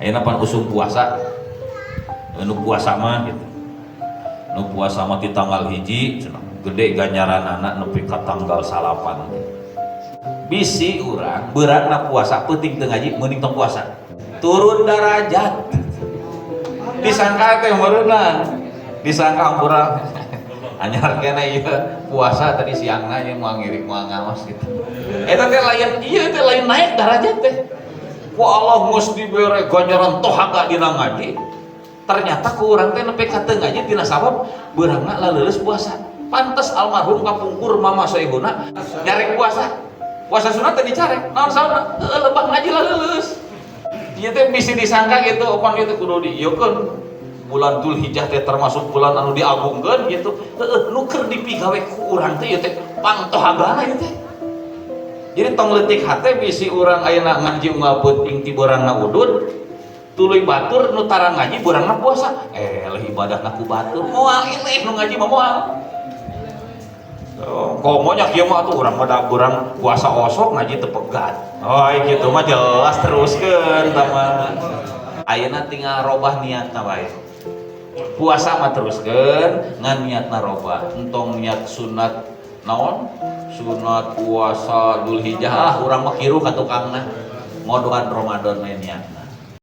Ayeuna pan usum puasa, nu puasa mah gitu, nu puasa mah di tanggal 1 cenah gede ganjaranana nepi ka tanggal 9. Bisi urang beurangna puasa peuting teu ngaji, mending tong puasa, turun darajat. Disangka teh meureunna, disangka urang anyar kene ieu puasa tadi siangna ieu moal ngirik, moal ngaos gitu. Eta teh lain, ieu teh lain naik darajat teh. Ku Allah geus dibere ganjaran tohaga dina ngaji, ternyata ku urang teh nepi ka teu ngaji tina sabab beurangna laleuleus puasa. Pantes almarhum kapungkur Mama Soehuna nyarek puasa, puasa sunat teh dicarek. Naon sababna? Heueuh, lebah ngaji laleuleus. Ieu teh bisi disangka gitu, opan gitu kudu diieukeun bulan Dzulhijjah teh termasuk bulan anu diagungkeun gitu. Heueuh, nu keur dipigawe ku urang teh ieu teh pangtohagana ieu teh. Jadi tong leutik hate, bisi urang ayeuna ngaji unggal peuting ti beurangna udud, tuluy batur nu tara ngaji beurangna puasa, eh leuh ibadahna ku batur. Moal eleh nu ngaji mah, moal. Oh, komo nya kieu mah atuh urang mah da beurang puasa osok, ngaji teu pegat. Oh, gitu mah jelas teruskeun tah mah. Ayeuna tinggal robah niatna wae. Puasa mah teruskeun, ngan niatna robah. Entong niat sunat naon? Sunat puasa Dzulhijjah, ah urang mah kiruh ka tukangna. Ngodohan Ramadan we niatna.